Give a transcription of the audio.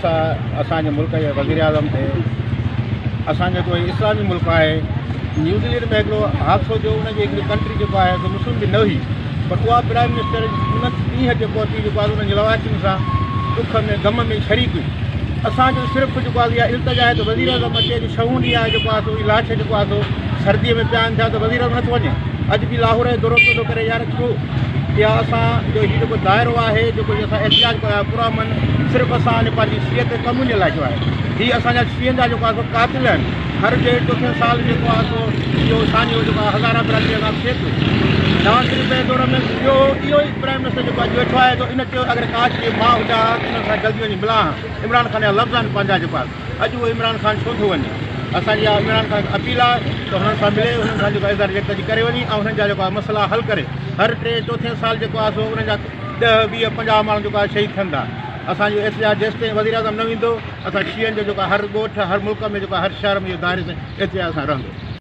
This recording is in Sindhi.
افسوس آ اسان جي ملڪ جي وزيراعظم تي. اسان جو هي اسلامي ملڪ آهي. نيوزيلينڊ ۾ هڪڙو حادثو ٿيو ان جي هڪڙي ڪنٽري جيڪو آهي سو مسلم به نه هئي پر اها پرائم منسٽر ان ڏينهن تي پهتي جيڪو آهي انهن جي لواحقين سان ڏک ۾ غم ۾ شريڪ هئي. اسان جو صرف جيڪو آهي اها التجا آهي ته وزيراعظم اچي اڄ ڇهون ڏينهن آهي جيڪو آهي سو اهي لاش جيڪو آهي سو سردي ۾ پيا آهن ٿيا ته وزيراعظم نٿو وڃي اڄ به لاهور جو دورو پيو ٿو ڪري يار ڇو اها اسان جو هي جيڪو دائرو آهي جيڪو هي اسان احتجاج ڪيو آهي پرامن صرف اسان پنهنجي شيعت قومن جي لاء ڪيو آهي هي اسان جا شيعن جا جيڪو آهي سو قاتل آهن هر ٽي چوٿين سال جيڪو آهي سو اهو سانحو جيڪو آهي هزارا برادري سان ٿئي ٿو. نواز شريف جي دور ۾ اهو اهو ئي پرائم منسٽر جيڪو اڄ ويٺو آهي ته ان چيو اگر ڪاش جي مان هجان ها ته انهن سان جلدي وڃي ملان ها عمران خان جا لفظ آهن پنهنجا جيڪو آهي اڄ اهو عمران خان ڇو ٿو وڃي اسان جي اها عمران خان کي اپيل آهي ته هنن سان ملي هنن سان جيڪو اظهار يڪجهتي ڪري وڃي ۽ هنن جا جيڪو آهي مسئلا حل ڪري هر ٽي چوٿين سال جيڪو آهي سو انهن جا ڏهه 20 50 ماڻهو جيڪو آهي شهيد ٿين ٿا اسان جو احتجاج جيستائين وزيراعظم نه ويندو اسان شيعن جو جيڪو هر ڳوٺ هر ملڪ ۾ جيڪو هر شهر ۾ اهو دائري تائين احتجاج اسان رهندو.